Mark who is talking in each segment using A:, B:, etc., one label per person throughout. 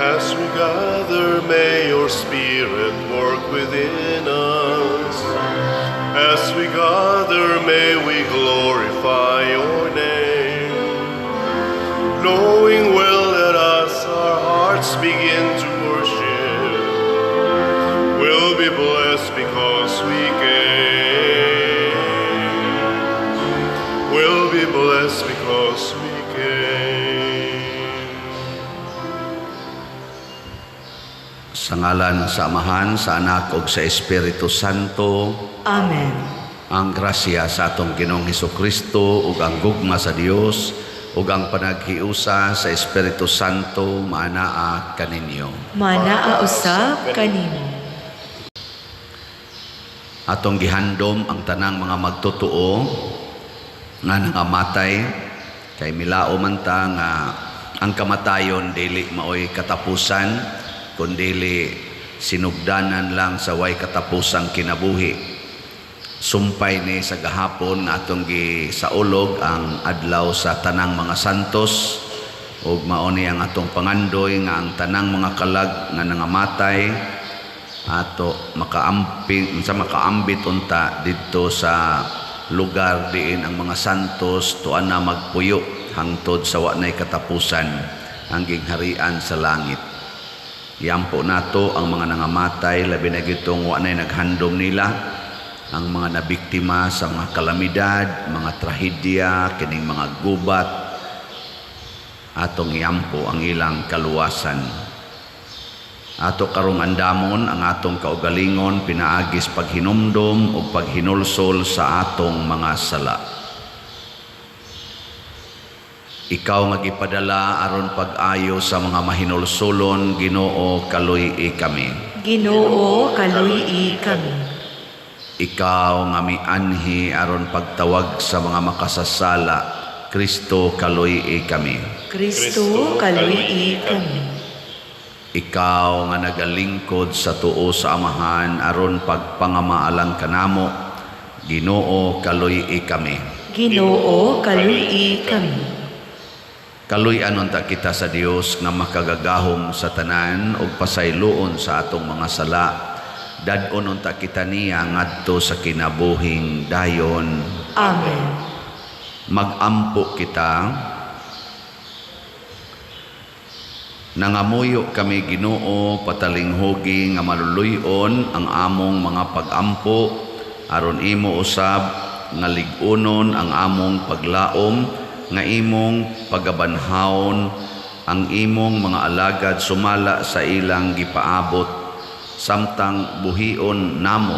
A: As we gather, may your Spirit work within us. As we gather, may we glorify your name. Knowing well that as our hearts begin to worship, we'll be blessed because we came. We'll be blessed because we came.
B: Sa ngalan sa Amahan, sa Anak ug sa Espiritu Santo.
C: Amen.
B: Ang grasya sa atong Ginoong Hesukristo ug ang gugma sa Dios ug ang panaghiusa sa Espiritu Santo maanaa kaninyo.
C: Manaa usab kanimo.
B: Atong gihandom ang tanang mga magtotoo nga nangamatay, kay milao man ta nga ang kamatayon dili maoy katapusan, kundili sinugdanan lang sa way katapusang kinabuhi. Sumpay ni sa gahapon nga atong gisaulog ang adlaw sa tanang mga santos, ug mao ni ang atong pangandoy nga ang tanang mga kalag nga nangamatay ato makaamping sa makaambit unta didto sa lugar diin ang mga santos tuan na magpuyo hangtod sa wa nay katapusan ang gingharian sa langit. Yampo nato ang mga nangamatay, labi na gitong wa nay naghandom nila, ang mga nabiktima sa mga kalamidad, mga trahedya, kining mga gubat, atong iampo ang ilang kaluwasan. Ato karong andamon ang atong kaugalingon pinaagis paghinumdom ug paghinulsol sa atong mga sala. Ikaw nga gipadala aron pag-ayo sa mga mahinulsolon, Ginoo, kaluy-i kami.
C: Ginoo, kaluy-i kami.
B: Ikaw nga mianhi aron pagtawag sa mga makasasala, Kristo, kaluy-i kami.
C: Kristo, kaluy-i kami.
B: Ikaw nga nagalingkod sa tuo sa Amahan aron pagpangamaalang kanamo, Ginoo, kaluy-i kami.
C: Ginoo, kaluy-i kami.
B: Kaluy-an unta kita sa Dios nga makagagahom sa tanan ug pasayloon sa atong mga sala. Dad-on unta kita niya ngadto sa kinabuhing dayon.
C: Amen.
B: Magampo kita. Nangamuyo kami, Ginoo, patalinghugi nga maluluy-on ang among mga pagampo aron imo usab nga lig-unon ang among paglaom nga imong pagabanhawon ang imong mga alagad sumala sa ilang gipaabot, samtang buhion namo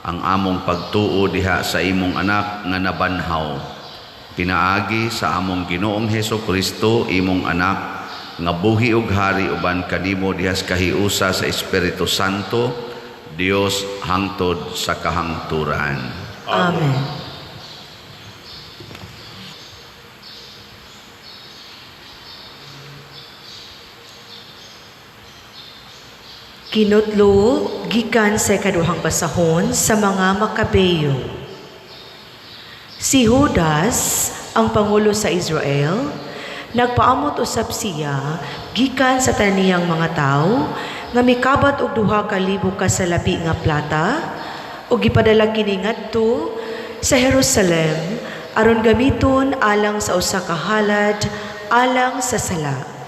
B: ang among pagtuo diha sa imong anak nga nabanhaw. Pinaagi sa among Ginoong Heso Kristo, imong anak nga buhi ug hari uban kanimo diha sa kahiusa sa Espiritu Santo, Dios hangtod sa kahangturan.
C: Amen. Kinutlo gikan sa ikaduhang basahon sa mga Makabeyo. Si Judas, ang pangulo sa Israel, nagpaamot usab siya gikan sa taniyang mga tawo nga mikabat og 2,000 ka salapi nga plata ug gipadala kini ngadto sa Jerusalem aron gamiton alang sa usa ka halad alang sa sala.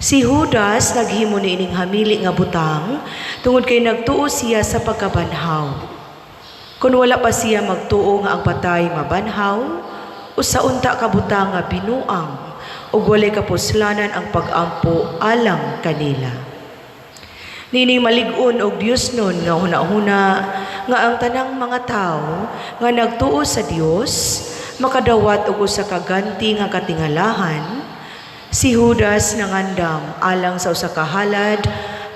C: Si Judas naghimo niining hamili nga butang tungod kay nagtuo siya sa pagkabanhaw. Kun wala pa siya magtuo nga ang patay mabanhaw, usa unta ka butang nga binuang ug walay kapuslanan ang pag-ampo alang kanila. Nining malig-on og Dios nun nga hunahuna nga ang tanang mga tawo nga nagtuo sa Dios makadawat og usa ka ganti nga katingalahan, si Judas nangandam alang sa usa ka halad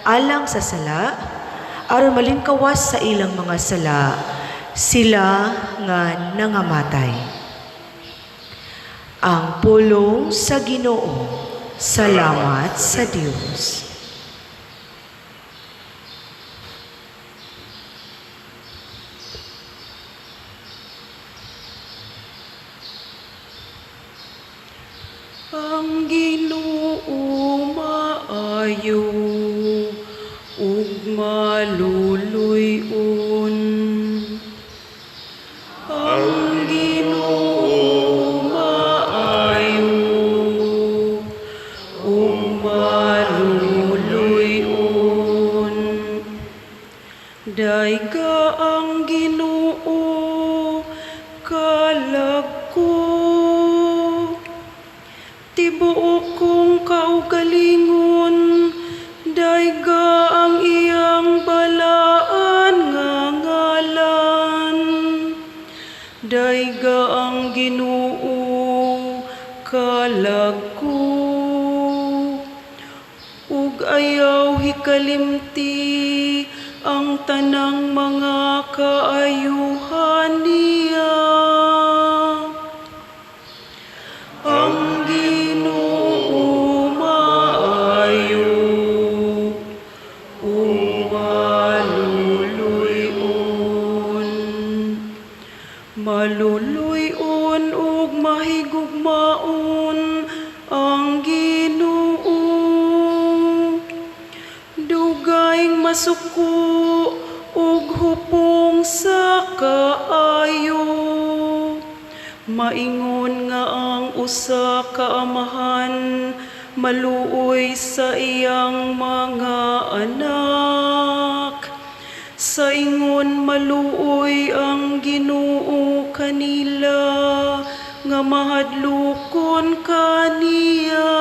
C: alang sa sala aron malingkawas sa ilang mga sala sila nga nangamatay. Ang pulong sa Ginoo. Salamat sa Dios.
D: Ang Ginoo maayo Maayo ug maluluy-on. Ang Ginoo maayo ug maluluy-on. Dayga ang Ginoo, kalag ko. Tibuok kong kaugalingon, dayga ang iyang balaan nga ngalan. Dayga ang Ginoo, kalag ko. Ug ayaw hikalimti ang tanang mga kaayuhan niya. Ang Ginoo maayo ug maluluy-on. Maluluy-on ug mahigugmaon ang Ginoo. Dugayng masuko ug hupong sa kaayo. Maingon nga ang usa ka amahan maluoy sa iyang mga anak. Sa ingon maluoy ang Ginoo kanila nga mahadlokon kaniya.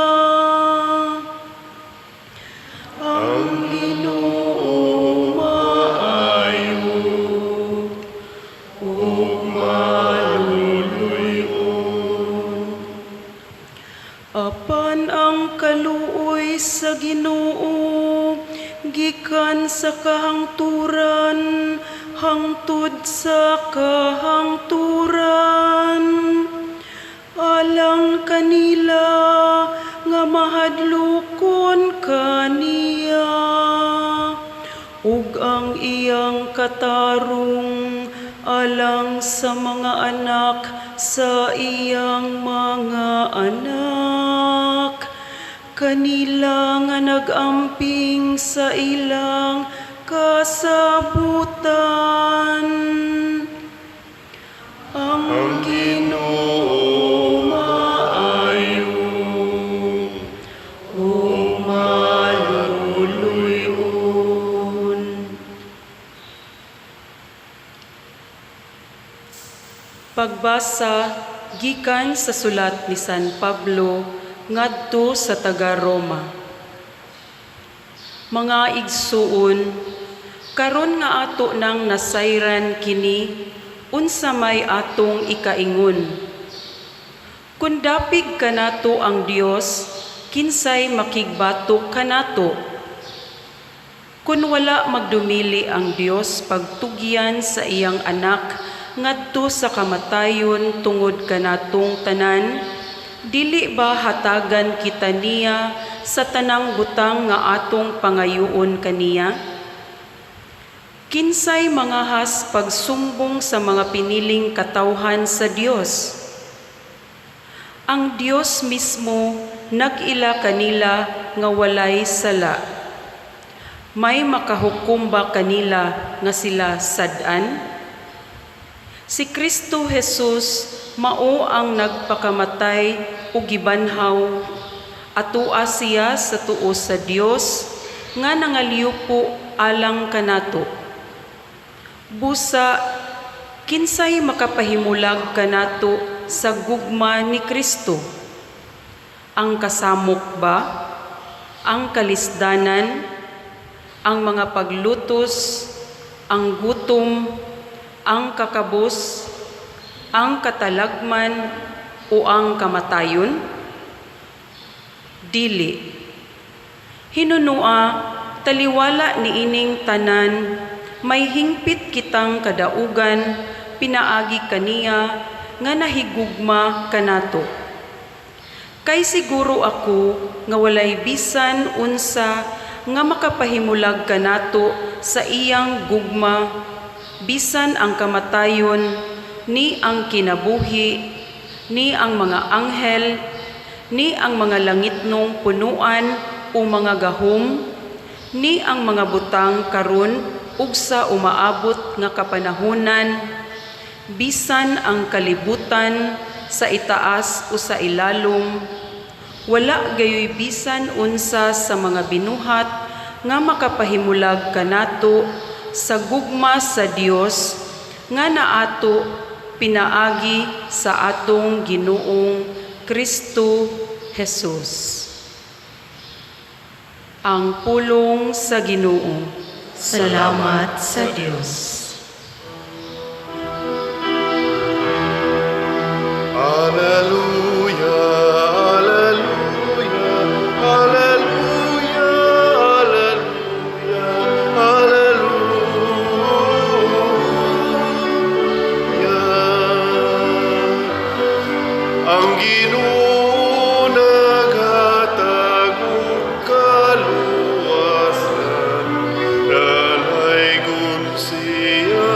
D: Ang Ginoo maayo ug maluluy-on. Apan ang kaluoy sa Ginoo gikan sa kahangturan hangtod sa kahangturan alang kanila nga mahadlokon kaniya ug ang iyang katarong alang sa mga anak sa iyang mga anak kanila nga nag-amping sa ilang kasabutan. Ang Ginoo maayo ug maluluy-on. Pagbasa gikan sa sulat ni San Pablo ngadto sa taga-Roma. Mga igsuon, karon nga ato nang nasayran kini, unsa may atong ikaingon? Kun dapig kanato ang Dios, kinsay makigbatok kanato? Kun wala magdumili ang Dios pagtugyan sa iyang anak ngadto sa kamatayon tungod kanatong tanan, dili ba hatagan kita niya sa tanang butang nga atong pangayoon kaniya? Kinsay mangahas pagsumbong sa mga piniling katawhan sa Dios? Ang Dios mismo nag-ila kanila nga walay sala. May makahukom ba kanila nga sila sad-an? Si Kristo Jesus mao ang nagpakamatay ug gibanhaw. Atua siya sa tuo sa Dios nga nangaliwpo alang kanato. Busa, kinsay makapahimulag kanato sa gugma ni Kristo? Ang kasamok ba? Ang kalisdanan? Ang mga paglutos? Ang gutom? Ang kakabos? Ang katalagman? O ang kamatayon? Dili. Hinunua, taliwala niining tanan, may hingpit kitang kadaugan pinaagi kaniya nga nahigugma kanato. Kay siguro ako nga walay bisan unsa nga makapahimulag kanato sa iyang gugma, bisan ang kamatayon, ni ang kinabuhi, ni ang mga anghel, ni ang mga langitnong punuan o mga gahom, ni ang mga butang karon ug sa umaabot nga kapanahunan, bisan ang kalibutan sa itaas o sa ilalom, wala gayoy bisan unsa sa mga binuhat nga makapahimulag kanato sa gugma sa Dios nga naato pinaagi sa atong Ginoong Kristo Jesus. Ang pulong sa Ginoo.
C: Salamat sa Dios.
A: Alleluia, alleluia, alleluia, alleluia, alleluia. Ang Ginoo naghatag og kaluwasan, nalaygon siya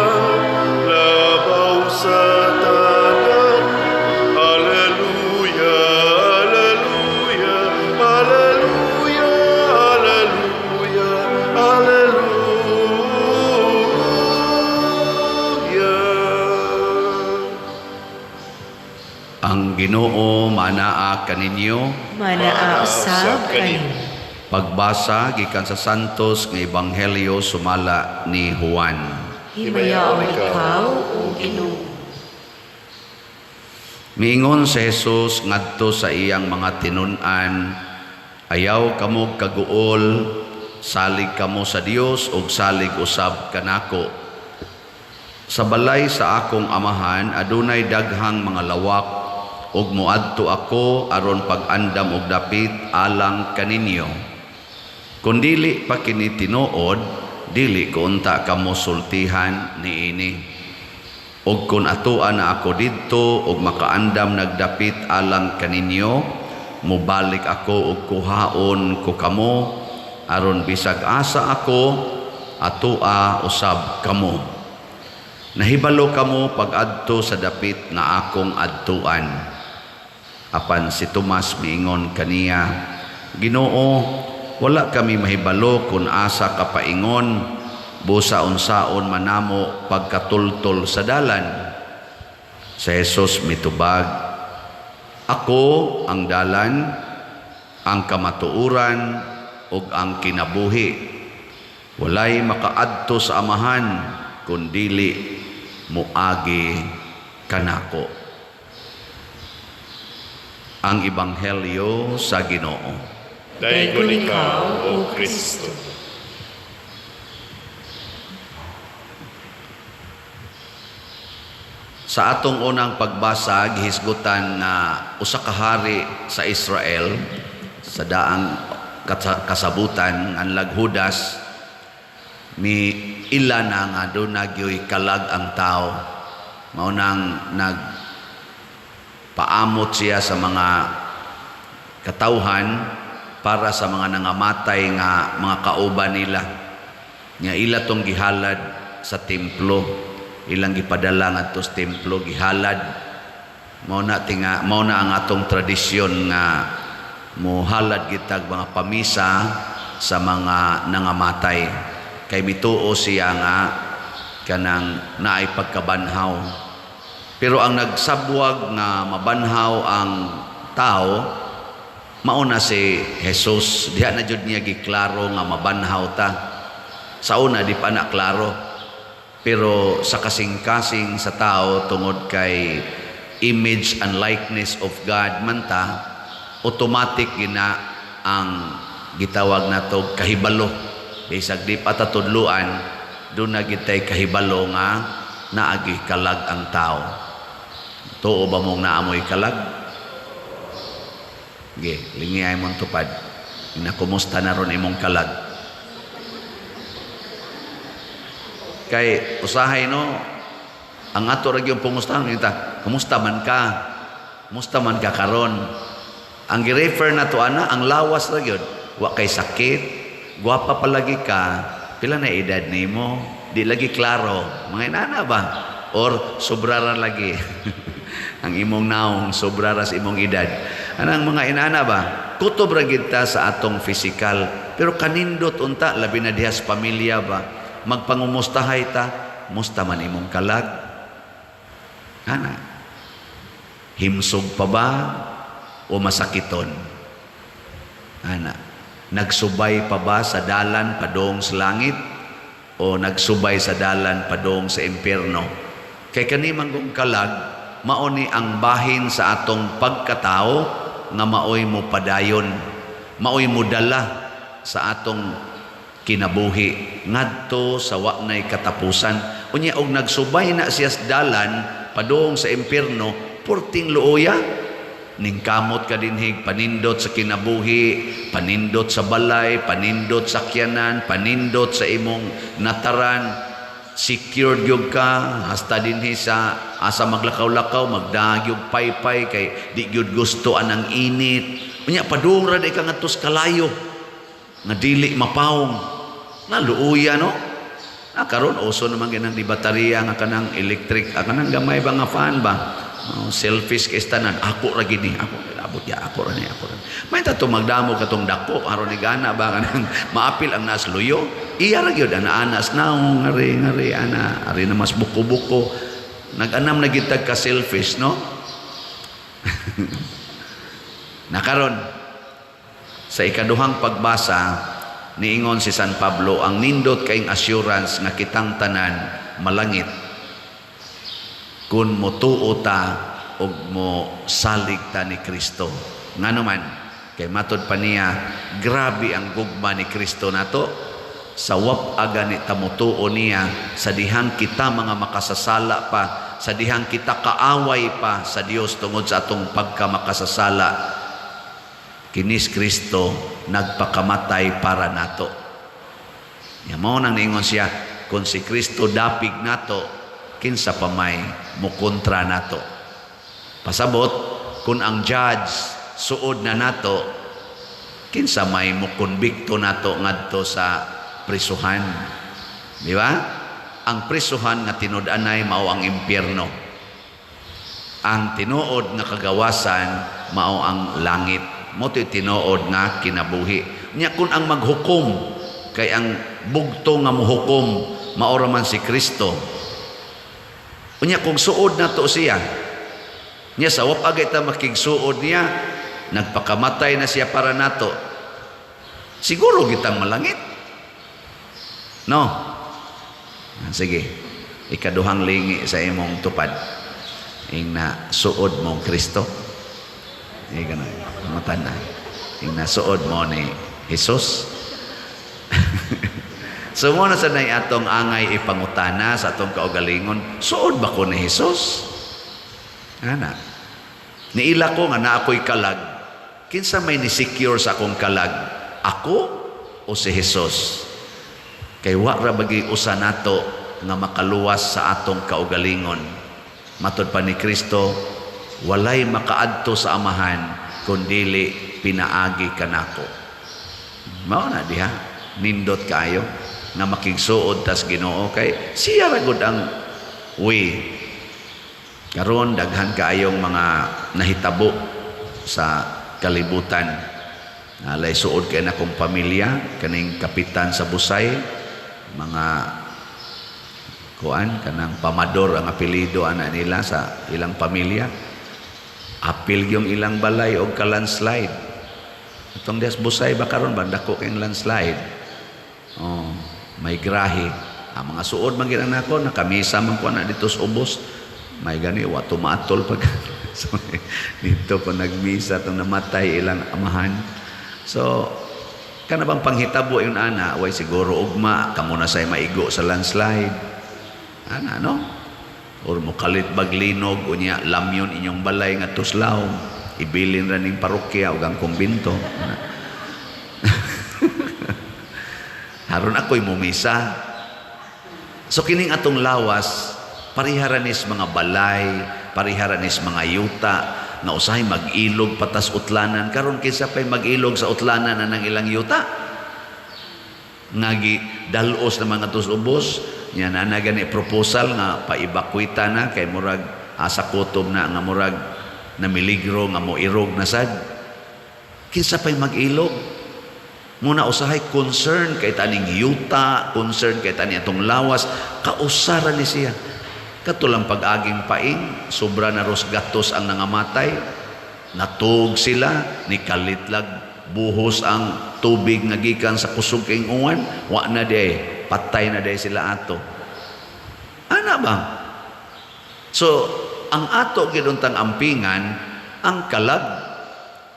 A: labaw sa tanan. Alleluia, alleluia, alleluia, alleluia, alleluia.
B: Ang Ginoo manaa kaninyo.
C: Manaa usab kanimo.
B: Pagbasa gikan sa Santos nga Ebanghelyo sumala ni Juan.
C: Himayaon ikaw, O Ginoo.
B: Miingon si Jesus ngadto sa iyang mga tinun-an, ayaw kamo kaguol, salig kamo sa Dios ug salig usab kanako. Sa balay sa akong amahan adunay daghang mga lawak, ug moadto ako aron pag-andam og dapit alang kaninyo. Kun dili pa kini tinuod, dili ko unta kamo sultihan niini. Ug kun atoa na ako didto ug makaandam nagdapit alang kaninyo, mobalik ako ug kuhaon ko kamo aron bisag asa ako atoa usab kamo. Nahibalo kamo pag-adto sa dapit nga akong adtuan. Apan si Tomas miingon kaniya, Ginoo, wala kami mahibalo kun asa ka paingon, busa unsaon manamo pagkatultol sa dalan. Sa Jesus mitubag, ako ang dalan, ang kamatuoran ug ang kinabuhi. Walay makaadto sa Amahan kun dili moagi kanako. Ang Ebanghelyo sa Ginoo.
A: Daygon ikaw, O Kristo.
B: Sa atong unang pagbasa, gihisgutan na usa ka hari sa Israel sa daang kasabutan anlag Judas, mi ila na nga doon nagyoy kalag ang tao. Mao nang nagpaamot siya sa mga katawhan para sa mga nangamatay nga mga kauban nila. Nga ila tong gihalad sa templo, ilang gipadala ngadto sa templo gihalad. Mao na tinga, mao na ang atong tradisyon nga mohalad gitag mga pamisa sa mga nangamatay. Kay mituo siya nga kanang naay pagkabanhaw. Pero ang nagsabwag nga mabanhaw ang tao, mao na si Jesus. Diha na jud niya giklaro nga mabanhaw ta. Sa una di pa na klaro. Pero sa kasing-kasing sa tao tungod kay image and likeness of God man ta, automatic gina ang gitawag nato kahibalo. Bisag di pa ta tudluan, doon na gitay kahibalo nga naagi kalag ang tao. Tuo ba mong naamoy kalag? Ge, lingiyay mong tupad. Inakumusta na ron imong kalag. Kay usahay no, ang ato ra gyud pungustahon kita, kumusta man ka? Kumusta man ka karon? Ang gi-refer na to ana, ang lawas ra gyud. Wa kay sakit, gwapa palagi ka, pila na edad nimo? Di lagi klaro. Mga inana ba? Or sobrara lagi. Ang imong naong sobrara sa imong edad. Anang mga inana ba? Kutob ra gid ta sa atong physical, pero kanindot unta, labi na diha sa pamilya ba, magpangumustahay ta, musta man imong kalag? Ana. Himsog pa ba o masakiton? Ana. Nagsubay pa ba sa dalan padong sa langit o nagsubay sa dalan padong sa impyerno? Kay kani man kung kalag, mao ni ang bahin sa atong pagkatao nga maoy mo padayon, maoy mo dala sa atong kinabuhi ngadto sa wa nay katapusan. Unya og nagsubay na siya sa dalan padung sa impyerno, purting luoya, ningkamot ka dinhig panindot sa kinabuhi, panindot sa balay, panindot sa sakyanan, panindot sa imong nataran, secured gyud ka hasta dinhi sa asa maglakaw-lakaw, magdaag gyud paypay kay di gyud gusto anang init. Unya padung ra di ka ngadto sa kalayo nga dili mapawong. Naluoya, no? Ah, karon uso naman ginang di baterya nga kanang electric, ah, kanang gamay ba nga fan ba. Oh, selfish kay tanan, ako ra gini, ako abot ya, ako ra ni, ako ra. May tato magdamo katong dako aron ni gana ba kanang maapil ang nas luyo. Iya ra gyud ana anas naong ngari ngari ana ari na mas buko-buko. Nag-anam na gid ka selfish, no? Nakaron sa ikaduhang pagbasa, niingon si San Pablo ang nindot kayong assurance nga kitang tanan malangit kung motuo ta og mo salig ta ni Kristo. Ngano man, kay matod pa niya, grabe ang gugma ni Kristo nato sa wap-aga ni tamutuo niya sa dihang kita mga makasasala pa, sa dihang kita kaaway pa sa Dios tungod sa atong pagkamakasasala, kinis Kristo nagpakamatay para nato. Ya mao nang niingon siya, kung si Kristo dapig nato, kinsa pa may mukontra nato? Pasabot, kung ang judge suod na nato, kinsa may mukonbikto nato ngadto sa prisuhan? Di ba? Ang prisuhan nga tinud-anay mao ang impyerno. Ang tinuod nga kagawasan mao ang langit. Mo to'y tinuod nga kinabuhi. Nya kun ang maghukom kay ang bugto nga mohukom mao ra man si Kristo. Unya kung suod nato siya, nya sa wap agay ta makigsuod niya, nagpakamatay na siya para nato, siguro gitang malangit. No? Sige, ikaduhang lingi sa imong tupad. Ing na suod mo Kristo. Eh, ganun. Mata na. Ing na suod mo ni Jesus. So mo na sa nay atong angay ipangutana sa atong kaugalingon, suod ba ko ni Jesus? Ana. Niila ko nga na ako'y kalag. Kinsa may ni-secure sa akong kalag? Ako o si Jesus? Kay wa ra bagi usa nato nga makaluwas sa atong kaugalingon. Matod pa ni Kristo, walay makaadto sa Amahan kun dili pinaagi kanako. Mao na diha, nindot kaayo nga makigsuod tas Ginoo kay siya ra gud ang way. Karon daghan kaayong mga nahitabo sa kalibutan. Nalay suod kay na akong pamilya kaning kapitan sa Busay, mga kuan kanang Pamador ang apelyido ana nila sa ilang pamilya. Apil yung ilang balay og ka landslide. Atong dias Busay ba karon ba dako kayong landslide. Oh, may grahe. Ang mga suod man gid nako, nakamisa man ko na dito sa ubos. May gani wa tumatol pag so, dito ko nagmisa tong namatay ilang amahan. So kana bang panghitabo yun ana, way siguro ugma kamo na say maigo sa landslide. Ana, no? Or mokalit baglinog unya lamyon inyong balay nga tuslaw, ibilin ra ning parokya ug ang kumbinto. Ana. Haron ako'y mumisa. So kining atong lawas, pariharanis mga balay, pariharanis mga yuta, nga usahay mag-ilog patas utlanan. Karon kinsa pay mag-ilog sa utlanan na ng ilang yuta? Ngagi dalos na mga tus ubos, nya na gani proposal nga paibakwita na kay murag asa kutob na nga murag namiligro nga moirog na sad. Kinsa pa'y mag-ilog? Muna usahay concern kay taning yuta, concern kay tani atong lawas, kausara ni siya. Katulang pag-aging paing, sobra na ros gatos ang nangamatay, natug sila, ni kalitlag buhos ang tubig nga gikan sa kusog kayong uwan, wa na day, patay na day sila ato. Ana ba? So, ang ato ginuntang ampingan, ang kalag,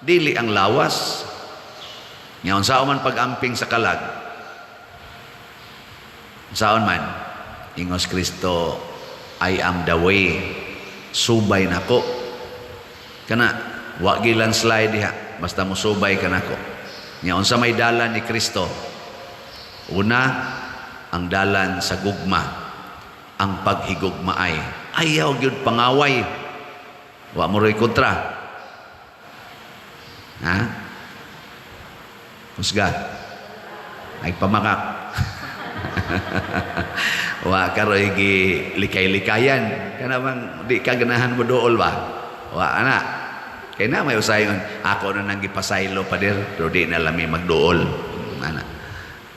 B: dili ang lawas. Ngayon, saan man pag-amping sa kalag? Saan man? Ingos Kristo, "I am the way." Subay nako. Kana, wa gilan slide diha. Basta mo subay ka nako. Nya unsa may dalan ni Kristo? Una, ang dalan sa gugma. Ang paghigugmaay. Ayaw gyud pangaway. Wa mo ro'y kontra. Ha? Husga. Ay pamakak. Wa karoy gi likay-likayan. Kana bang di ka ganahan mo duol ba? Wa ana. Kay na may usayon ako na nang gipasaylo, pader, pero di na lami magduol. Ana.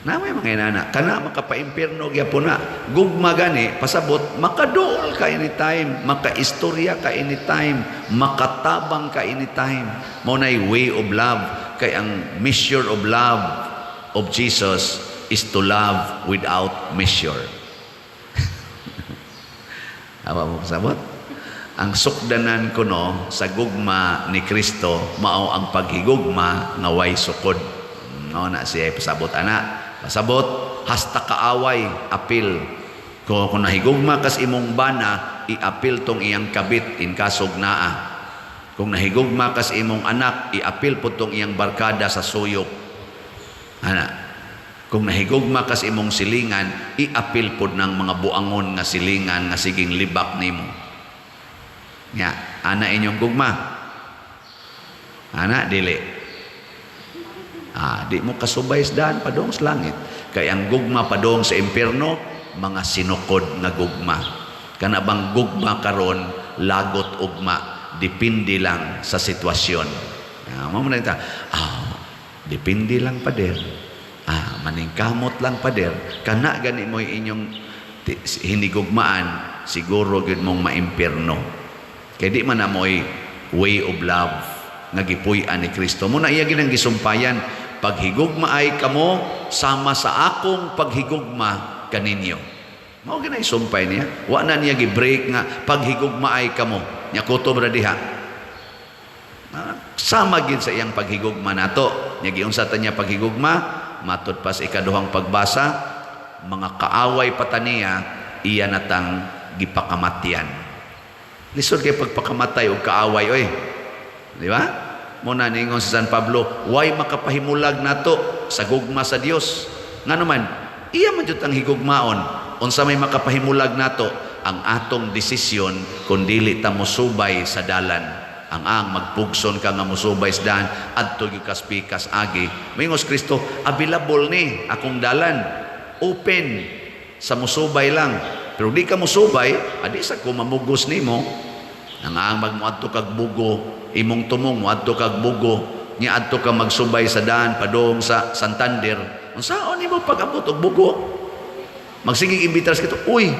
B: Na may mga inana. Kana makapaimpierno gyapon na. Gugma gani pasabot makaduol ka anytime, makaistorya ka anytime, makatabang ka anytime. Mao nay way of love, kay ang measure of love of Jesus is to love without measure. Awa mo kasabot? Ang sukdanan kuno sa gugma ni Kristo mao ang paghigugma nga way sukod. No na siya pasabot ana. Pasabot hasta kaaway apil. Kung nahigugma kas imong bana, iapil tong iyang kabit in kasog naa. Kung nahigugma kas imong anak, iapil po tong iyang barkada sa suyok. Ana. Kung nahigugma kas imong silingan, iapil pod ng mga buangon nga silingan nga siging libak nimo. Nya, ana inyong gugma. Ana dili. Ah, di mo kasubay sa daan padong sa langit. Kay ang gugma padong sa impierno, mga sinukod nga gugma. Kana bang gugma karon lagot ugma, depende lang sa sitwasyon. Ah, mao man ta. Ah, depende lang, pader. Ah, maningkamot lang, pader. Kana gani mo inyong hinigugmaan, siguro gyud mong maimpierno. Kay di man na mo'y way of love nga gipuy-an ni Kristo. Muna iya ginang gisumpayan, "Paghigugma ay kamo sama sa akong paghigugma kaninyo." Mao ginay sumpay niya. Wa na niya gi-break nga paghigugma ay kamo. Nya kutob ra diha. Ah, sama gid sa iyang paghigugma nato. Nya giunsa ta niya paghigugma? Matud pa sa ikaduhang pagbasa, mga kaaway pa ta niya, iya natang gipakamatyan. Lisod kay pagpakamatay og kaaway oy. Di ba? Muna ningon si San Pablo, way makapahimulag nato sa gugma sa Dios. Ngano man, iya man jud ang higugmaon. Unsa may makapahimulag nato? Ang atong desisyon kung dili ta mosubay sa dalan. Ang magpugson ka nga mosubay sa dalan, adto gyud kas pikas agi. Mingos Kristo, available ni akong dalan. Open sa musubay lang. Pero di ka musubay, adi sa ko mamugos nimo. Ang ang magmuadto kag bugo, imong tumong muadto kag bugo, nya adto ka magsubay sa daan padung sa Santander. Unsaon nimo pag-abot og bugo? Magsigig imbitar sa Kristo, "Uy,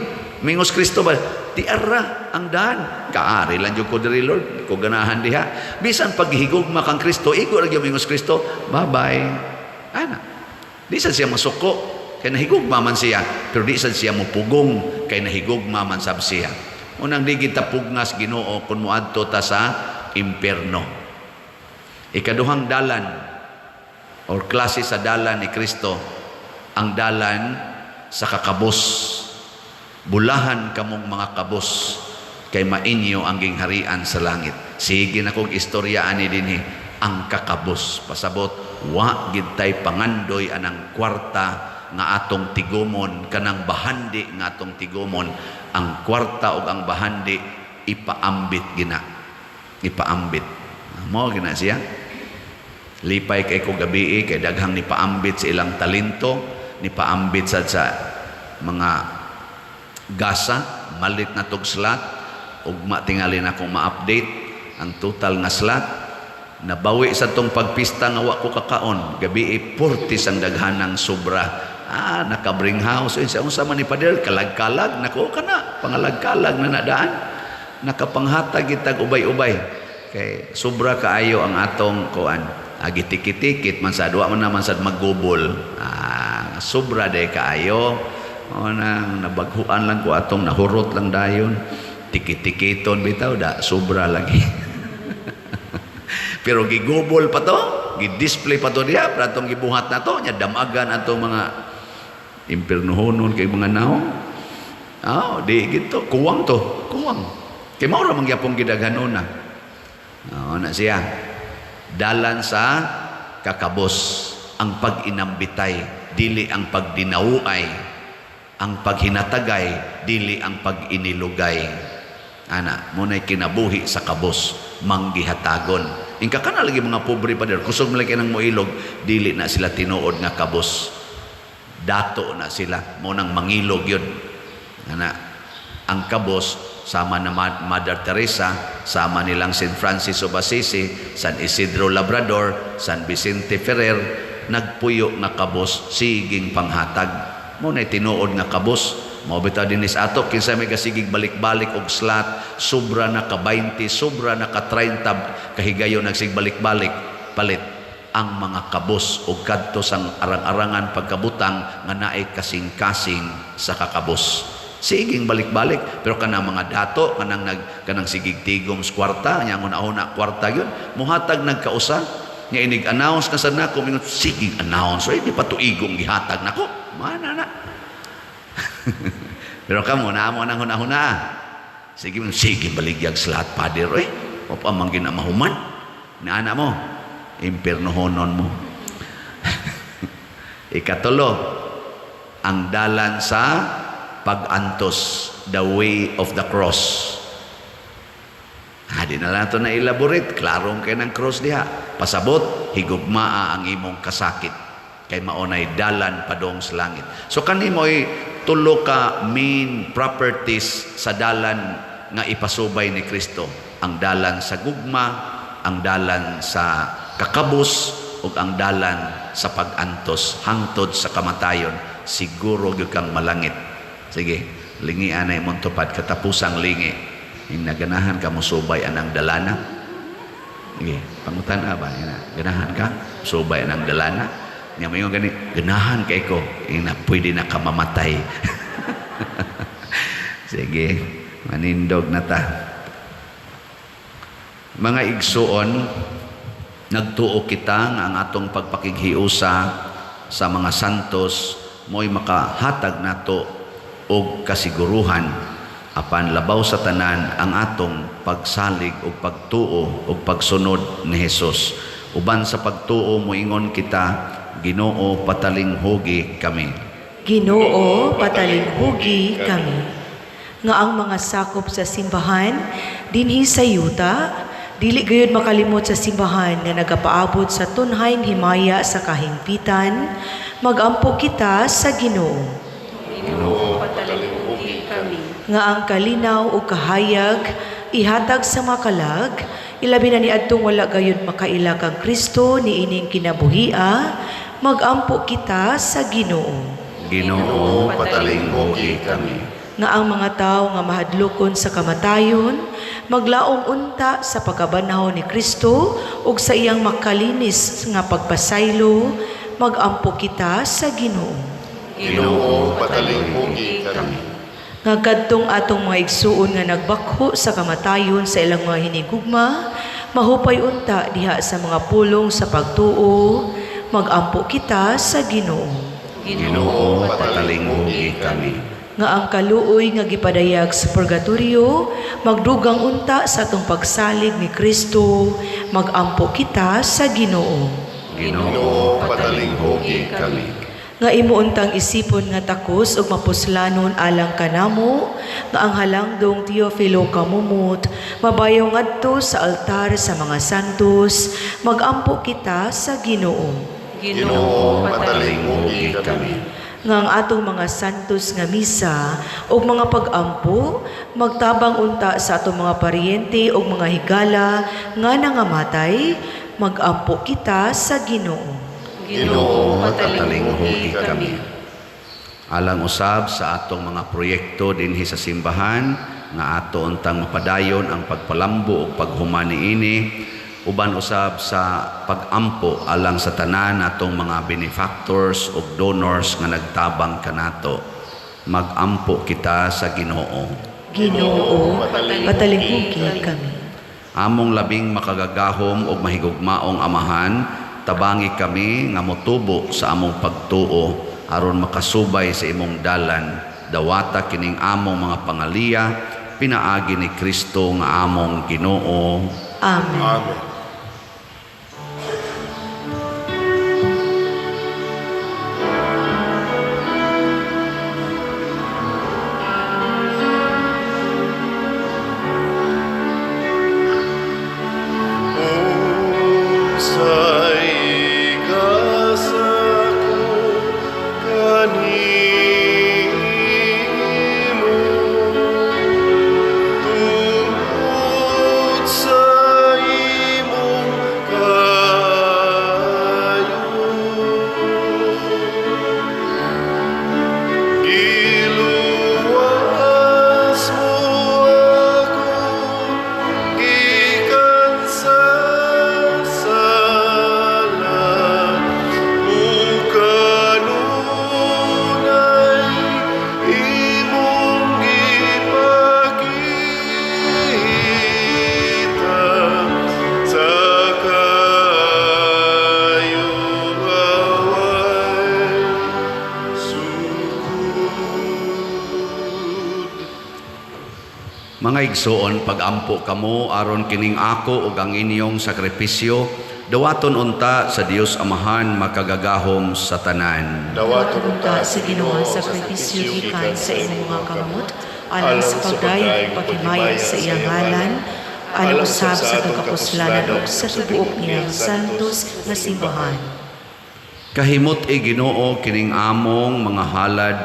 B: mingos Kristo ba? Di ara ang daan." "Kaari lang jud ko diri, Lord, ko ganahan diha." Bisan paghigugma kang Kristo, igo ra gyud mingos Kristo, "Bye-bye." Ana. Di sad siya masuko kay nahigugma man siya, pero di sad siya mupugong kay nahigugma man sab siya. Unang di kita pugnas Ginoo kung moadto ta sa impierno. Ikaduhang dalan or klase sa dalan ni Kristo, ang dalan sa kakabos. "Bulahan kamong mga kabos kay mainyo ang gingharian sa langit." Sige na kong istorya ani dinhi ang kakabos. Pasabot wa gid tay pangandoy anang kwarta nga atong tigumon, kanang bahandi nga atong tigumon. Ang kwarta ug ang bahandi ipaambit gina. Ipaambit. Mao gina siya. Lipay kay ko gabi kay daghang nipaambit sa ilang talento, nipaambit sa mga gasa, malit na tog slot, ugma tingali na akong ma-update ang total nga slot. Nabawi sa tong pagpista nga wa ko kakaon, gabi purtis ang daghanang sobra. Ah, naka-bring house. Unsa unsa man ni Pader, kalag-kalag nako kana, pangalag-kalag na nadaan. Nakapanghatag gitag ubay-ubay. Kay sobra kaayo ang atong kuan. Agi tikit-tikit man sad, wa man naman sad maggubol. Ah, sobra day kaayo. O nang nabaghuan lang ko atong nahurot lang dayon. Tikit-tikiton bitaw da sobra lagi. Pero gigubol pa to, gi-display pa to diha, para atong gibuhat na to, nya damagan atong mga impirnohonon kay mga naong. Ah, di gito, kuwang to, kuwang. Kay mao ra man gyapon gidaghanona. Oo na siya. Dalan sa kakabos ang pag-inambitay, dili ang pagdinauay, ang paghinatagay, dili ang pag-inilugay. Ana, muna'y kinabuhi sa kabos, manggihatagon. Ingka kana lagi mga pobre pa der, kusog man lagi nang moilog, dili na sila tinuod nga kabos. Dato na sila, mo nang mangilog yun. Ana, ang kabos sama na Mother Teresa, sama nilang St. Francis of Assisi, San Isidro Labrador, San Vicente Ferrer, nagpuyo nga kabos, siging panghatag. Mo na tinuod nga kabos. Mao bitaw dinis ato kinsa may gasigig balik-balik og slot, sobra na ka 20, sobra na ka 30 kahigayon nagsig balik-balik palit ang mga kabos og kadto sang arang-arangan pagkabutang nga naay kasing-kasing sa kakabos. Siging balik-balik pero kanang mga dato kanang nag kanang sigig tigom sa kwarta nya una-una kwarta gyud muhatag nagkausa nya inig announce na sad nako mingon siging announce oy di pa tuigong gihatag nako mana na. Pero kamo na mo nang huna-huna. Sige, sige baligyag slot pader oy. O pa man gina mahuman. Naana mo impirnohonon mo. Ikatulo, ang dalan sa pag-antos, the way of the cross. Ha, di na lang ito na elaborate. Klarong kay ng cross diha. Pasabot, higugmaa ang imong kasakit. Kay maunay dalan padong sa langit. So kanimo'y tulo ka main properties sa dalan nga ipasubay ni Kristo. Ang dalan sa gugma, ang dalan sa kakabos, ug ang dalan sa pag-antos hangtod sa kamatayon. Siguro gyud kang malangit. Sige, lingian na imong tupad katapusang lingi. Yung naganahan ka mo subay anang dalana. Sige, pangutan ba? Ina, ganahan ka? Subay anang dalana. Nga mayon gani, ganahan kay ko. Ina, pwede na ka mamatay. Sige, manindog na ta. Mga igsuon, nagtuo kita nga ang atong pagpakighiusa sa mga santos mo'y makahatag nato og kasiguruhan apan labaw sa tanan ang atong pagsalig og pagtuo og pagsunod ni Hesus. Uban sa pagtuo moingon kita, Ginoo patalinghugi kami.
C: Ginoo, patalinghugi kami. Nga ang mga sakop sa simbahan dinhi sa yuta, dili gayud makalimot sa simbahan nga nagapaabot sa tunhayng himaya sa kahimpitan, magampo kita sa Ginoo.
D: Ginoo, patalinghugi kami.
C: Nga ang kalinaw ug kahayag ihatag sa mga kalag, ilabi na niadtong wala gayud makaila kang Kristo niining kinabuhia, magampo kita sa Ginoo.
B: Ginoo patalinghugi kami.
C: Nga ang mga tawo nga mahadlokon sa kamatayon maglaom unta sa pagkabanhaw ni Kristo ug sa iyang makalinis nga pagpasaylo, magampo kita sa Ginoo.
A: Ginoo, patalinghugi kami.
C: Nga kadtong atong mga igsuon nga nagbakho sa kamatayon sa ilang mga hinigugma mahupay unta diha sa mga pulong sa pagtuo, magampo kita sa Ginoo.
B: Ginoo patalinghugi kami.
C: Nga ang kaluoy nga gipadayag sa purgatorio magdugang unta sa atong pagsalig ni Kristo, magampo kita sa Ginoo.
B: Ginoo patalinghugi kami.
C: Nga imo untang isipon nga takos ug mapuslanon alang kanamo nga ang halangdong Teofilo Camomot mabayaw ngadto sa altar sa mga santos, magampo kita sa Ginoo.
A: Ginoo, patalinghugi kami.
C: Nga ang atong mga santos nga misa ug mga pag-ampo magtabang unta sa atong mga paryente ug mga higala nga nangamatay, Magampo kita sa Ginoo.
D: Ginoo, patalinghugi kami.
B: Alang usab sa atong mga proyekto dinhi sa simbahan nga ato untang mapadayon ang pagpalambo ug paghuman niini, uban usab sa pagampo alang sa tanan atong mga benefactors ug donors nga nagtabang kanato. Magampo kita sa Ginoo.
C: Ginoo, patalinghugi kami.
B: Among labing makagagahom ug mahigugmaong Amahan, tabangi kami nga motubo sa among pagtuo aron makasubay sa imong dalan. Dawata kining among mga pangaliya pinaagi ni Kristo nga among Ginoo.
C: Amen.
A: Amen. Unsay igasa ko kanimo, tungod sa imong kaayo? Giluwas mo ako gikan sa sala, ug kanunay imong gipakita sa kaayo nga way sukod.
B: Mga igsoon, pagampo kamo aron kining ako ug ang inyong sakripisyo dawaton unta sa Dios Amahan makagagahom sa tanan.
A: Dawaton
C: Unta sa Ginoo ang sakripisyo gikan sa imong mga kamot alang sa pagdayeg ug paghimaya sa iyang ngalan, alang usab sa atong kapuslanan ug sa tibuok niyang santos nga simbahan.
B: Kahimut-i Ginoo kining among mga halad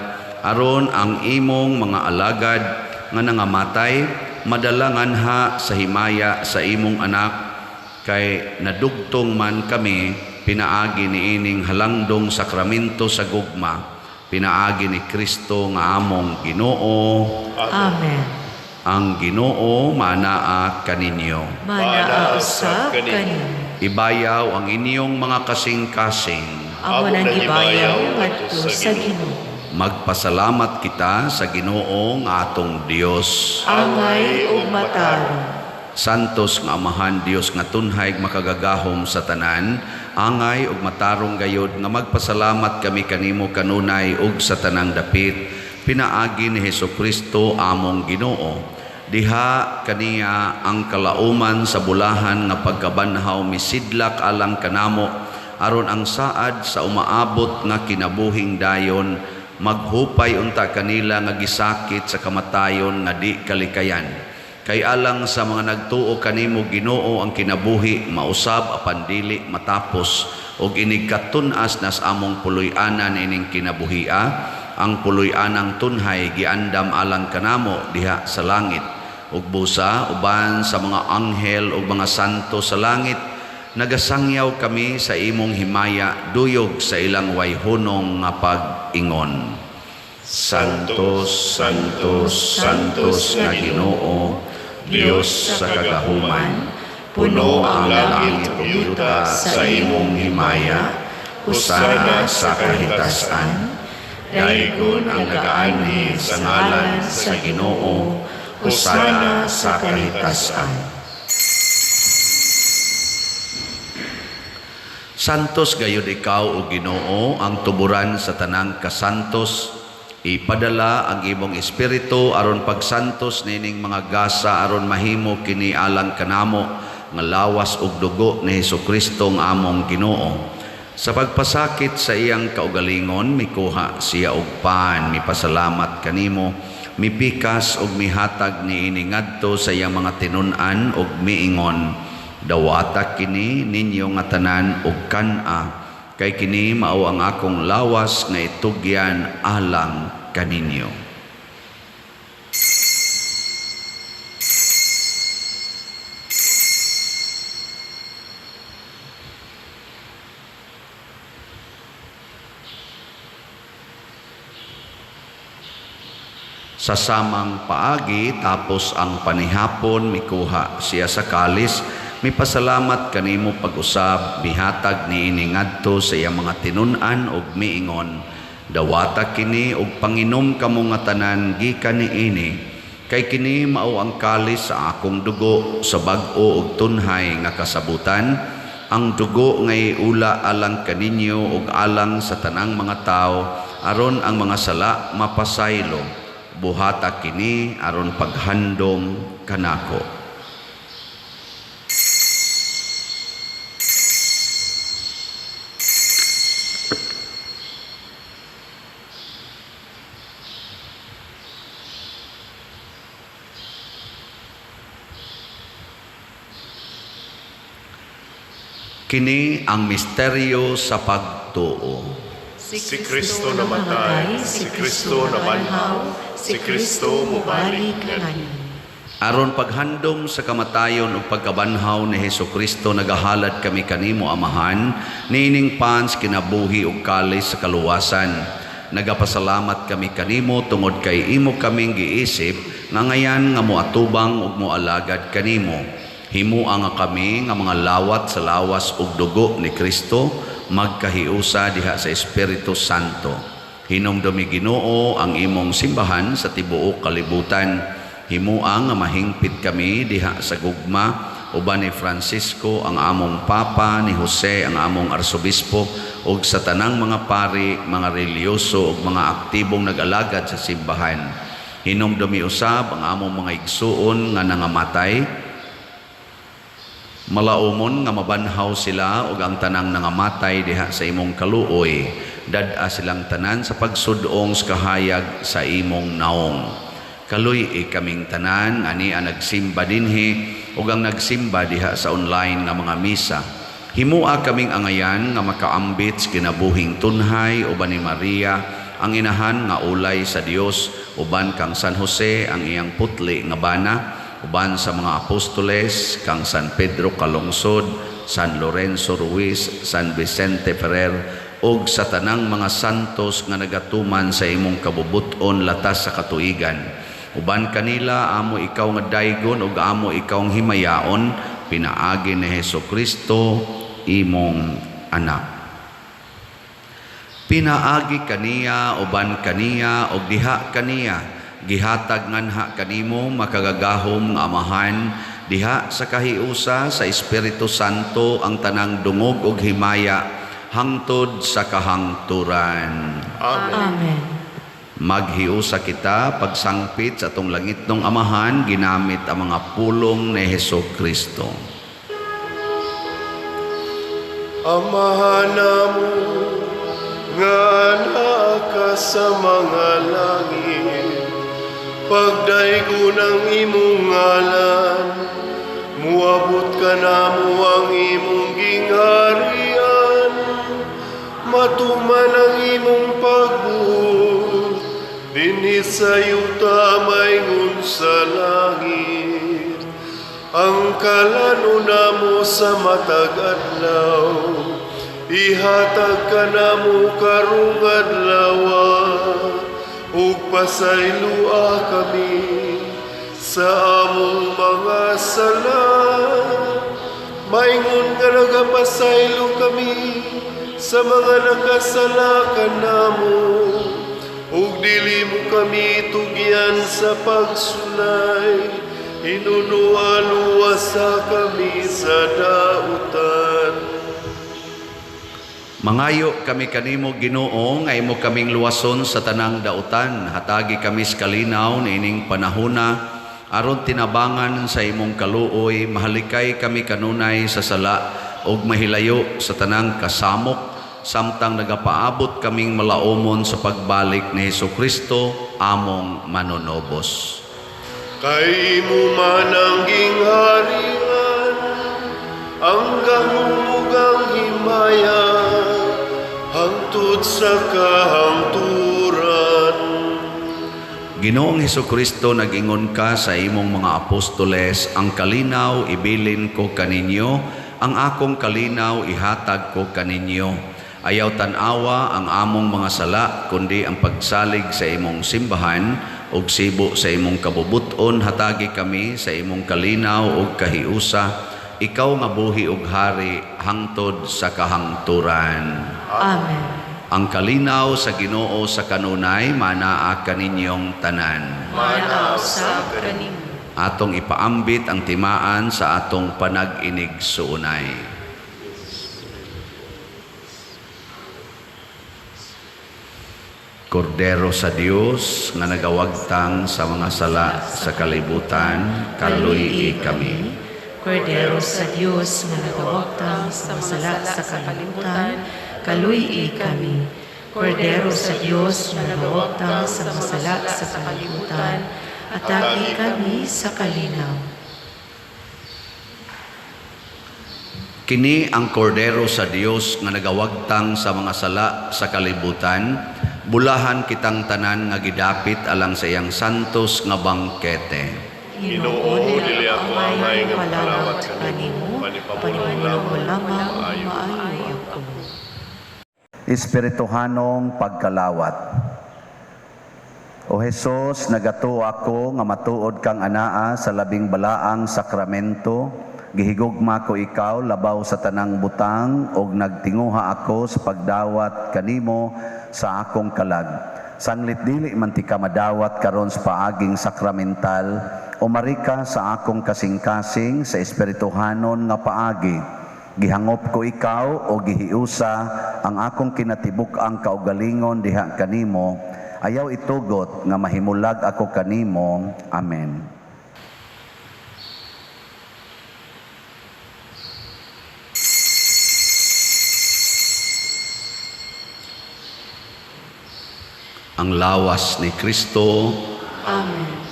B: aron ang imong mga alagad nga nangamatay madala nganha sa himaya sa imong anak, kay nadugtong man kami pinaagi niining halangdong sakramento sa gugma, pinaagi ni Kristo nga among Ginoo.
C: Amen.
B: Ang Ginoo maanaa kaninyo.
C: Manaa usab kaninyo.
B: Ibayaw ang inyong mga kasing-kasing.
C: Amo nang ibayaw ngadto sa Ginoo.
B: Magpasalamat kita sa Ginoo nga atong Dios.
C: Angay ug matarong.
B: Santos nga Amahan, Dios nga tunhay makagagahom sa tanan, angay ug matarong gayod nga magpasalamat kami kanimo kanunay ug sa tanang dapit, pinaagi ni Hesukristo among Ginoo. Diha kaniya ang kalauman sa bulahan nga pagkabanhaw misidlak alang kanamo, aron ang saad sa umaabot nga kinabuhing dayon maghupay unta kanila nga gisakit sa kamatayon nga di kalikayan. Kay alang sa mga nagtuo kanimo Ginoo ang kinabuhi mausab apan dili matapos, ug inig katun-as nas among puloy-anan ining kinabuhia, ang puloy-anang tunhay giandam alang kanamo diha sa langit. Ug busa uban sa mga anghel ug mga santo sa langit, nagasangyaw kami sa imong himaya duyog sa ilang wayhunong nga pag-ingon. Santos, Santos, Santos nga Ginoo, Dios sa kagahuman, puno ang langit ug yuta sa imong himaya. Hosana sa kahitasan. Daygon ang nagaanhi sa ngalan sa Ginoo. Hosana sa kahitasan. Santos gayud ikaw o Ginoo, ang tuburan sa tanang kasantos. Ipadala ang imong espiritu aron pagsantos nining mga gasa aron mahimo kini alang kanamo nga lawas ug dugo ni Hesukristo nga among Ginoo. Sa pagpasakit sa iyang kaugalingon, mikuha siya og pan, mipasalamat kanimo, mipikas ug mihatag niini ngadto sa iyang mga tinun-an ug miingon, dawata kini ninyo nga tanan ug kan-a, kay kini mao ang akong lawas nga itugyan alang kaninyo. Sa samang paagi, tapos ang panihapon, mikuha siya sa kalis, mipasalamat kanimo pag-usab, mihatag niini ngadto sa iyang mga tinun-an ug miingon, "Dawata kini ug panginom kamo nga tanan gikan niini, kay kini mao ang kalis sa akong dugo sa bag-o ug tunhay nga kasabutan, ang dugo nga iula alang kaninyo ug alang sa tanang mga tawo aron ang mga sala mapasaylo. Buhata kini aron paghandom kanako." Kini ang misteryo sa pagtuo.
A: Si Kristo namatay, si Kristo nabanhaw, si Kristo mubalik nganin.
B: Aron paghandom sa kamatayon ug pagkabanhaw ni Hesus Kristo, nagahalad kami kanimo, Amahan, niining pans kinabuhi ug kalis sa kaluwasan. Nagapasalamat kami kanimo tungod kay imo kaming giisip nga ngayan nga moatubang ug moalagad kanimo. Himua nga kami nga mga lawat sa lawas ug dugo ni Kristo magkahiusa diha sa Espiritu Santo. Hinumdumi, Ginoo, ang imong simbahan sa tibuok kalibutan. Himua nga mahingpit kami diha sa gugma uban ni Francisco ang among Papa, ni Jose ang among Arsobispo, ug sa tanang mga pari, mga relihiyoso ug mga aktibong nag-alagad sa simbahan. Hinumdumi usab ang among mga igsuon nga nangamatay, malaumon nga mabanhaw sila ug ang tanang nangamatay diha sa imong kaluoy. Dad-a silang tanan sa pagsudong sa kahayag sa imong naong. Kaluy-i kaming tanan ani ang nagsimba dinhi ug ang nagsimba diha sa online nga mga misa. Himua kaming angayan nga makaambit sa kinabuhing tunhay uban ni Maria ang inahan nga ulay sa Dios, uban kang San Jose ang iyang putli nga bana, uban sa mga apostoles kang San Pedro Calungsod, San Lorenzo Ruiz, San Vicente Ferrer, ug sa tanang mga santos nga nagatuman sa imong kabubut-on latas sa katuigan. Uban kanila amo ikaw nga daygon ug amo ikaw ang himayaon pinaagi ni Hesus Kristo imong anak. Pinaagi kaniya, uban kaniya, ug diha kaniya, gihatag nganha kanimo makagagahom nga Amahan diha sa kahiusa sa Espiritu Santo ang tanang dungog ug himaya hangtod sa kahangturan.
A: Amen.
C: Amen.
B: Maghiusa kita pagsangpit sa atong langitnong Amahan ginamit ang mga pulong ni Hesus Kristo.
A: Amahan namo nga naa ka sa mga langit, pagdaygon ang imong ngalan, muabot ka namo ang imong gingharian, matuman ang imong pagbuot dinhi sa yuta maingon sa langit. Ang kalano namo sa matag adlaw, ihatag kanamo karong adlawa, ug pasaylua kami sa among mga sala, maingon nga nagapasaylo kami sa mga nakasala kanamo, ug dili mo kami tugyan sa pagsulay, hinunualuwasa kami sa dautan.
B: Mangayo kami kanimo, Ginoo, nga imo kaming luwason sa tanang dautan. Hatagi kami sa kalinaw niining panahona aron tinabangan sa imong kaluoy, mahalikay kami kanunay sa sala ug mahilayo sa tanang kasamok, samtang nagapaabot kaming malaumon sa pagbalik ni Hesus Kristo among manunobos.
A: Kay imo man ang gingharian, ang gahom ug ang himaya, hangtod sa kahangturan.
B: Ginoong Hesus Kristo, nag-ingon ka sa imong mga apostoles, "Ang kalinaw ibilin ko kaninyo, ang akong kalinaw ihatag ko kaninyo. Ayaw tan-awa ang among mga sala, kundi ang pagsalig sa imong simbahan, Ug sibo sa imong kabubuton, hatagi kami sa imong kalinaw ug kahiusa, ikaw nga buhi ug hari hangtod sa kahangturan.
C: Amen.
B: Ang kalinaw sa Ginoo sa kanunay manaa kaninyong tanan.
D: Manaa usab kanimo.
B: Atong ipaambit ang timaan sa atong panag-inig-suunay. Kordero sa Dios nga nagawagtang sa mga sala sa kalibutan, kaluy-i kami.
C: Kordero sa Dios nga nagawagtang sa mga sala sa kalibutan, kaluy-i kami. Kordero sa Dios nga nagawagtang sa mga sala sa kalibutan, atagi kami sa kalinaw.
B: Kini ang kordero sa Dios nga nagawagtang sa mga sala sa kalibutan, bulahan kitang tanan nga gidapit alang sa iyang santos nga bangkete.
A: Ginoo, dili ako angay nga
C: palawat
A: makalawat
C: kanimo,
A: kanimo,
C: panipamulong mo lamang, maayo ako.
B: Espirituhanong pagkalawat. O Hesus, nagatuo ako nga matuod kang anaa sa labing balaang sakramento, gihigugma ko ikaw labaw sa tanang butang ug nagtinguha ako sa pagdawat kanimo sa akong kalag. Sanglit dili man ti ka madawat karon sa paaging sakramental, umari ka sa akong kasing-kasing sa espirituhanon nga paagi. Gihangop ko ikaw o gihiusa ang akong kinatibuk-ang kaugalingon diha kanimo. Ayaw itugot nga mahimulag ako kanimo. Amen. Ang lawas ni Kristo.
C: Amen.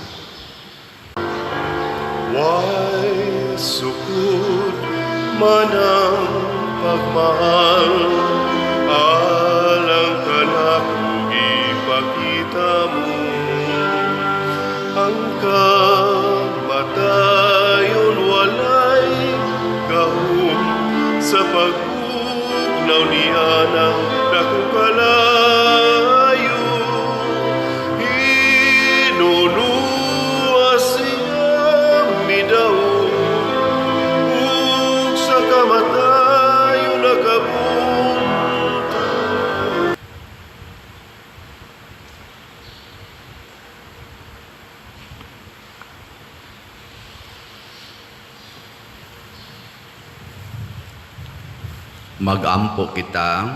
A: Why sukod man ang pagmahal, alang kanako ipakita mo ang kamatayon walay gahom sa pagbugnaw niya ng dakong kalayo. Hinunua siya midaw ug sa kamatayon nakabunta.
B: Magampo kita.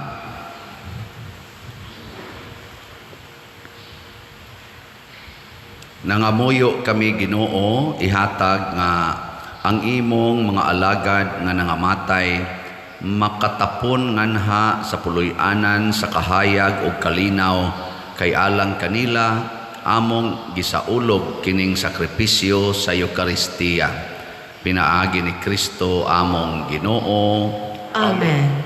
B: Nangamuyo kami Ginoo, ihatag nga ang imong mga alagad nga nangamatay makatapon nganha sa puloy-anan sa kahayag ug kalinaw, kay alang kanila among gisaulog kining sakripisyo sa Eukaristiya. Pinaagi ni Kristo among Ginoo.
C: Amen.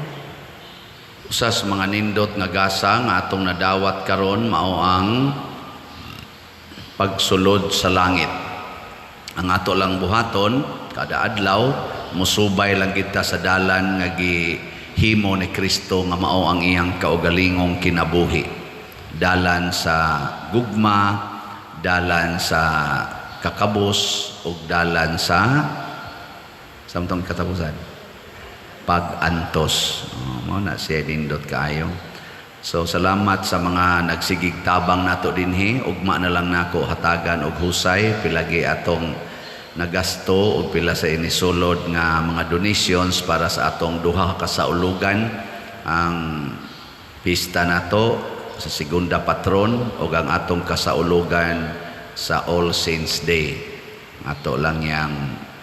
B: Usas mga nindot nga gasa nga atong nadawat karon mao ang pagsulod sa langit. Ang ato lang buhaton kada adlaw, musubay lang kita sa dalan nga gihimo ni Kristo nga mao ang iyang kaugalingong kinabuhi. Dalan sa gugma, dalan sa kakabos, ug dalan sa samtang katapusan pag-antos. Oh, mao na siya nindot kaayo. So salamat sa mga nagsigig tabang nato dinhi. Ugma na lang nako hatagan og husay pilagi atong nagasto og pila sa inisulod nga mga donations para sa atong duha ka saulugan, ang pista nato sa Segunda Patron ug ang atong kasaulugan sa All Saints Day. Ato lang yang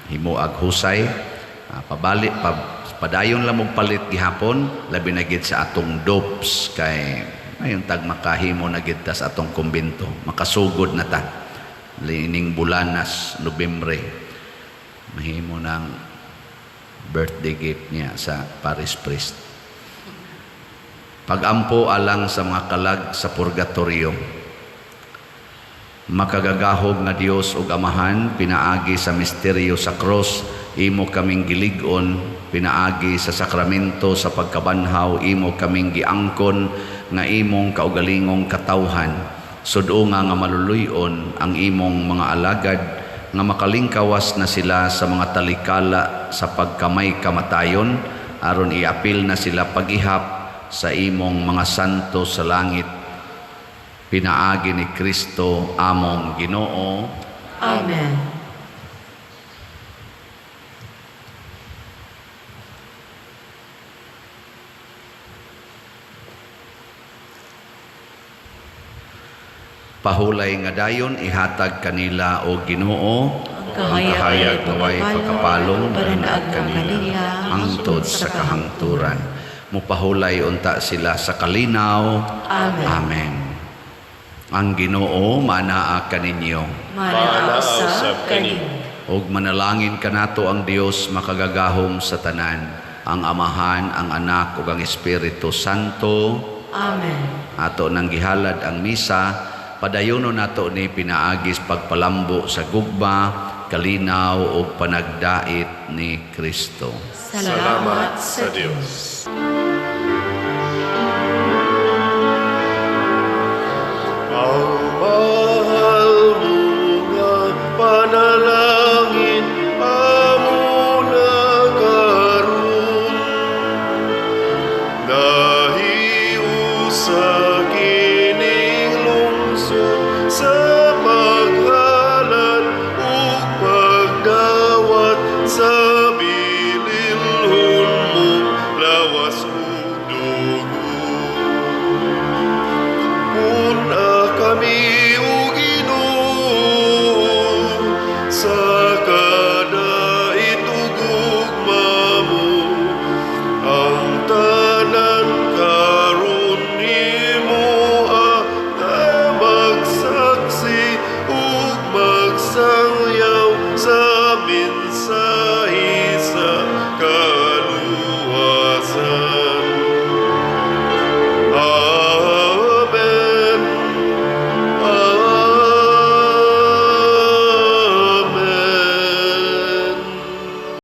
B: himuag husay. Pabalik padayon lang og palit gihapon, labi na gid sa atong dopes kay mayon tag makahimo na gid ta sa atong kumbento, makasugod na ta lining bulanas Nobyembre, mahimo ng birthday gift niya sa parish priest. Pagampo alang sa mga kalag sa purgatorio. Makagagahom nga Dios ug Amahan, pinaagi sa misteryo sa cross, imo kaming gilig-on, pinaagi sa sakramento sa pagkabanhaw, imo kaming giangkon nga imong kaugalingong katawhan. Sud-unga nga maluluy-on ang imong mga alagad nga makalingkawas na sila sa mga talikala sa pagkamay kamatayon, aron iapil na sila pag-ihap sa imong mga santo sa langit, pinaagi ni Kristo among Ginoo.
C: Amen.
B: Pahulay nga dayon ihatag kanila, o Ginoo,
C: ang kahayag
B: nga way pagkapalong
C: pananaag
B: kanila
C: kanila
B: hangtod sa kahangturan. Mupahulay unta sila sa kalinaw.
C: Amen.
B: Amen. Ang Ginoo manaa kaninyo.
C: Manaa
A: Manaa
C: usab
A: usab
C: kanimo.
B: Ug manalangin kanato ang Dios makagagahom sa tanan, ang Amahan, ang Anak ug ang Espiritu Santo.
C: Amen.
B: Ato nang gihalad ang misa, padayono nato ni pinaagis pagpalambo sa gugma, kalinaw ug panagdait ni Kristo.
C: Salamat sa Dios.
A: Ang mahal mo nga panalangin amo na karon, nahiusa kining lungsod sa paghalad ug pagdawat sa bililhon mong lawas ug dugo. Pun-a kami.